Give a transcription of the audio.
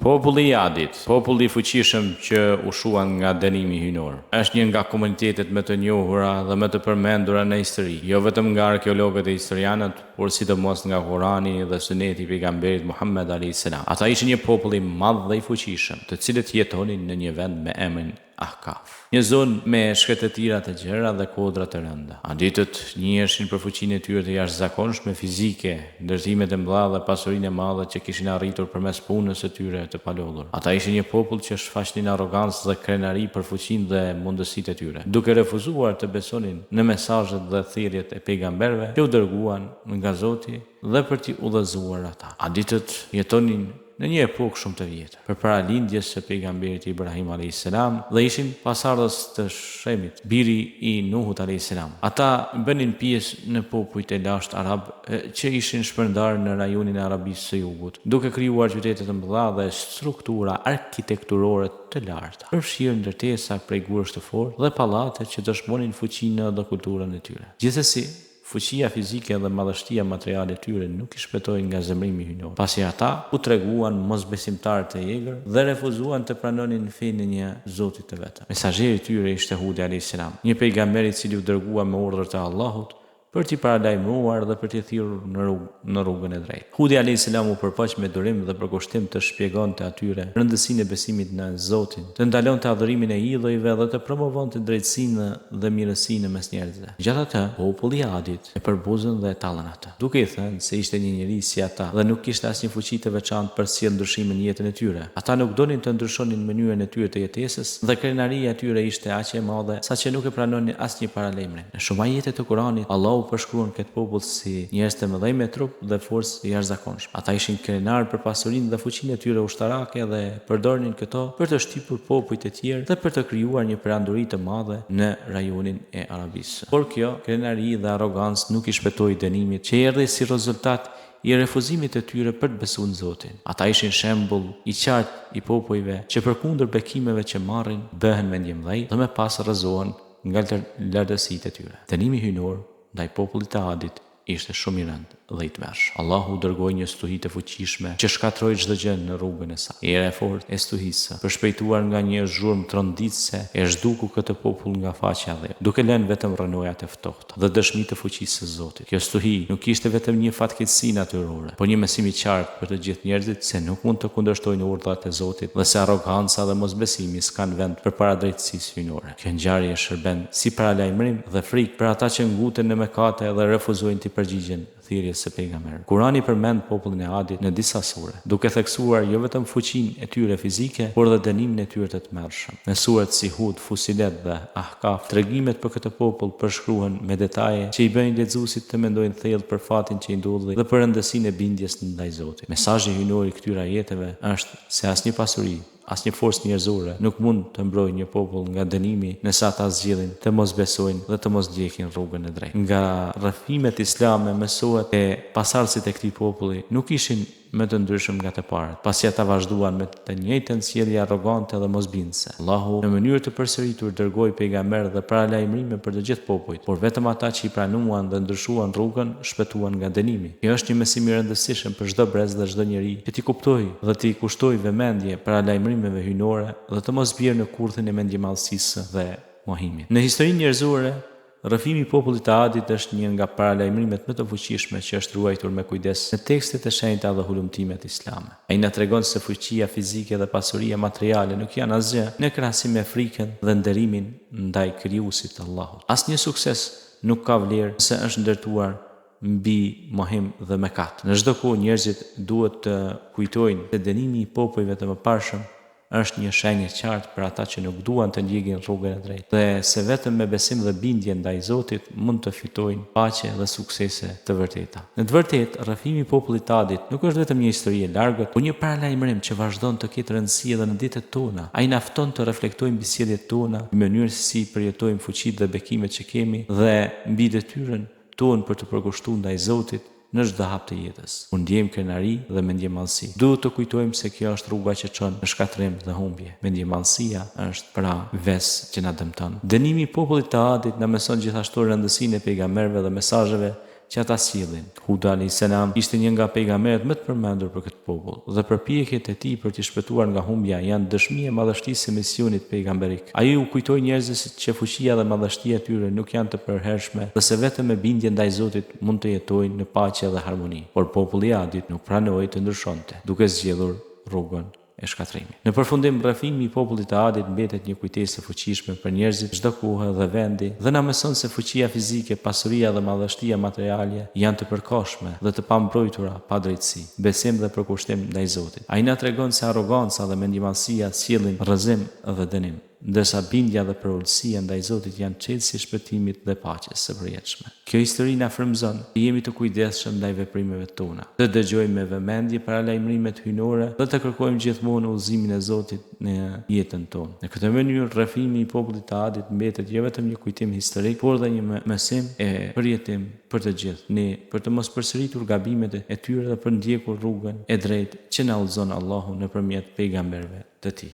Populli i Adit, populli i fuqishëm që u shua nga dënimi hyjnor, është një nga komunitetet më të njohura dhe më të përmendura në histori, jo vetëm nga arkeologët e historianët, por sidomos nga Kurani dhe Suneti i Pejgamberit Muhammed alejhi selam. Ata ishin një popull i madh dhe i fuqishëm, të cilët jetonin në një vend me emrin Ahkaf. Një zonë me shkretëtira të gjera dhe kodra të rënda. Aditët njiheshin për fuqinë e tyre të jashtëzakonshme fizike, ndërtimet e mëdha dhe pasurinë e madhe që kishin arritur përmes punës së tyre të palodhur. Ata ishin një popull që shfaqnin arrogancë dhe krenari për fuqinë dhe mundësitë e tyre, duke refuzuar të besonin në mesazhet dhe thirrjet e pejgamberëve që u dërguan nga Zoti dhe për t'i udhëzuar ata. Aditët jetonin në një epokë shumë të vjetër, përpara lindjes së Pejgamberit Ibrahim alejhi selam dhe ishin pasardhës të Shemit, biri i Nuhut alejhi selam. Ata bënin pjesë në popujt e lashtë arabë që ishin shpërndarë në rajonin e Arabisë së Jugut, duke krijuar qytete të mëdha dhe struktura arkitekturore të larta, përfshirë ndërtesa prej gurësh të fortë dhe pallate që dëshmonin fuqinë dhe kulturën e tyre. Gjithsesi, Fuqia fizike dhe madhështia materiale e tyre nuk i shpëtoi nga zemërimi hyjnor, pasi ata u treguan mosbesimtarë të egër dhe refuzuan të pranonin fenë e një Zoti të vetëm. Mesazheri i tyre ishte Hudi alejhi selam, një pejgamber i cili u dërgua me urdhër të Allahut për t'i paralajmëruar dhe për t'i thirrur në rrugë në rrugën e drejtë. Hudi alejhi selam u përpoq me durim dhe përkushtim të shpjegonte atyre rëndësinë e besimit në Zotin, të ndalonte adhurimin e idhujve dhe të promovonte drejtësinë dhe mirësinë mes njerëzve. Megjithatë, populli i Adit e përbuzën dhe e tallën atë, duke i thënë se ishte një njeri si ata dhe nuk kishte asnjë fuqi të veçantë për të sjellë ndryshime në jetën e tyre. Ata nuk donin të ndryshonin mënyrën e tyre të jetesës dhe krenaria e tyre ishte aq e madhe saqë nuk e pranonin asnjë paralajmërim. Në shumë ajete të Kuranit, Allahu përshkruan këtë popull si njerëz të mëdhenj me trup dhe forcë të jashtëzakonshme. Ata ishin krenarë për pasurinë dhe fuqinë e tyre ushtarake dhe përdornin këto për të shtypur popujt e tjerë dhe për të krijuar një perandori të madhe në rajonin e Arabisë. Por kjo krenari dhe arrogancë nuk i shpëtoi dënimit që erdhi si rezultat i refuzimit të tyre për të besuar në Zotin. Ata ishin shembull i qartë i popujve që përkundër bekimeve që marrin, bëhen mendjemëdhenj dhe më pas rrëzohen nga lartësitë e tyre. Dënimi hyjnor ndaj popullit të Adit ishte shumë i rëndë dhe i tmerrshëm. Allahu dërgoi një stuhi të fuqishme që shkatërroi çdo gjë në rrugën e saj. Era e fortë e stuhisë, përshpejtuar nga një zhurmë tronditëse, e zhduku këtë popull nga faqja e dheut, duke lënë vetëm rrënojat e ftohta dhe dëshmi të fuqisë së Zotit. Kjo stuhi nuk ishte vetëm një fatkeqësi natyrore, por një mësim i qartë për të gjithë njerëzit se nuk mund të kundërshtojnë urdhrat e Zotit dhe se arroganca dhe mosbesimi s'kanë vend përpara drejtësisë hyjnore. Kjo ngjarje shërben si paralajmërim dhe frikë për ata që nguten në mëkate dhe refuzojnë t'i përgjigjen thirrjes së pejgamberëve. Kurani përmend popullin e Adit në disa sure, duke theksuar jo vetëm fuqinë e tyre fizike, por dhe dënimin e tyre të tmerrshëm. Në suret si Hud, Fusilet dhe Ahkaf, tregimet për këtë popull përshkruhen me detaje që i bëjnë lexuesit të mendojnë thellë për fatin që i ndodhi dhe për rëndësinë e bindjes ndaj Zotit. Mesazhi hyjnor i këtyre ajeteve është se asnjë pasuri, Asnjë forcë njerëzore nuk mund të mbrojë një popull nga dënimi nëse ata zgjedhin të mos besojnë dhe të mos ndjekin rrugën e drejtë. Nga rrëfimet islame mësohet se pasardhësit e këtij populli nuk ishin më të ndryshëm nga të parët, pasi ata vazhduan me të njëjtën sjellje arrogante dhe mosbindëse. Allahu në mënyrë të përsëritur dërgoi pejgamberë dhe paralajmërime për të gjithë popujt, por vetëm ata që i pranuan dhe ndryshuan rrugën shpëtuan nga dënimi. Kjo është një mësim i rëndësishëm për çdo brez dhe çdo njeri që t'i kuptojë dhe t'i kushtojë vëmendje paralajmërimeve hyjnore dhe të mos bjerë në kurthin e mendjemadhësisë dhe mohimit. Në historinë njerëzore, rrëfimi i popullit të Adit është një nga paralajmërimet më të fuqishme që është ruajtur me kujdes në tekstet e shenjta dhe hulumtimet islame. Ai na tregon se fuqia fizike dhe pasuria materiale nuk janë asgjë në krahasim me frikën dhe nderimin ndaj Krijuesit Allahut. Asnjë sukses nuk ka vlerë nëse është ndërtuar mbi mohim dhe mëkat. Në çdo kohë njerëzit duhet të kujtojnë se dënimi i popujve të mëparshëm është një shenjë e qartë për ata që nuk duan të ndjekin rrugën e drejtë dhe se vetëm me besim dhe bindje ndaj Zotit mund të fitojnë paqe dhe suksese të vërteta. Në të vërtetë, rrëfimi i popullit të Adit nuk është vetëm një histori e largët, por një paralajmërim që vazhdon të ketë rëndësi edhe në ditët tona. Ai na fton të reflektojmë mbi sjelljet tona, mbi mënyrën se si i përjetojmë fuqitë dhe bekimet që kemi dhe mbi detyrën tonë për t'u përkushtuar ndaj Zotit në çdo hap të jetës. Kur ndjejmë krenari dhe mendjemadhësi, duhet të kujtojmë se kjo është rruga që çon në shkatërrim dhe humbje. Mendjemadhësia është, pra, ves që na dëmton. Dënimi i popullit të Adit na mëson gjithashtu rëndësinë e pejgamberëve dhe mesazheve që ata sjellin. Hud alejhi selam ishte një nga pejgamberët më të përmendur për këtë popull, dhe përpjekjet e tij për t'i shpëtuar nga humbja janë dëshmi e madhështisë së misionit pejgamberik. Ai u kujtoi njerëzve që fuqia dhe madhështia e tyre nuk janë të përhershme dhe se vetëm me bindje ndaj Zotit mund të jetojnë në paqe dhe harmoni. Por populli i Adit nuk pranoi të ndryshonte, duke zgjedhur rrugën e shkatërrimit. Në përfundim, rrëfimi i popullit të Adit mbetet një kujtesë e fuqishme për njerëzit e çdo kohe dhe vendi dhe na mëson se fuqia fizike, pasuria dhe madhështia materiale janë të përkohshme dhe të pambrojtura pa drejtësi, besim dhe përkushtim ndaj Zotit. Ai na tregon se arroganca dhe mendjemadhësia sjellin rrëzim dhe dënim, ndërsa bindja dhe përulësia ndaj Zotit janë çelësi i shpëtimit dhe paqes së përjetshme. Kjo histori na frymëzon të jemi të kujdesshëm ndaj veprimeve tona, të dëgjojmë me vëmendje paralajmërimet hyjnore dhe të kërkojmë gjithmonë udhëzimin e Zotit në jetën tonë. Në këtë mënyrë, rrëfimi i popullit të Adit mbetet jo vetëm një kujtim historik, por dhe një mësim e përjetim për të gjithë ne, për të mos përsëritur gabimet e tyre dhe për të ndjekur rrugën e drejtë që na udhëzon Allahu nëpërmjet pejgamberëve të Tij.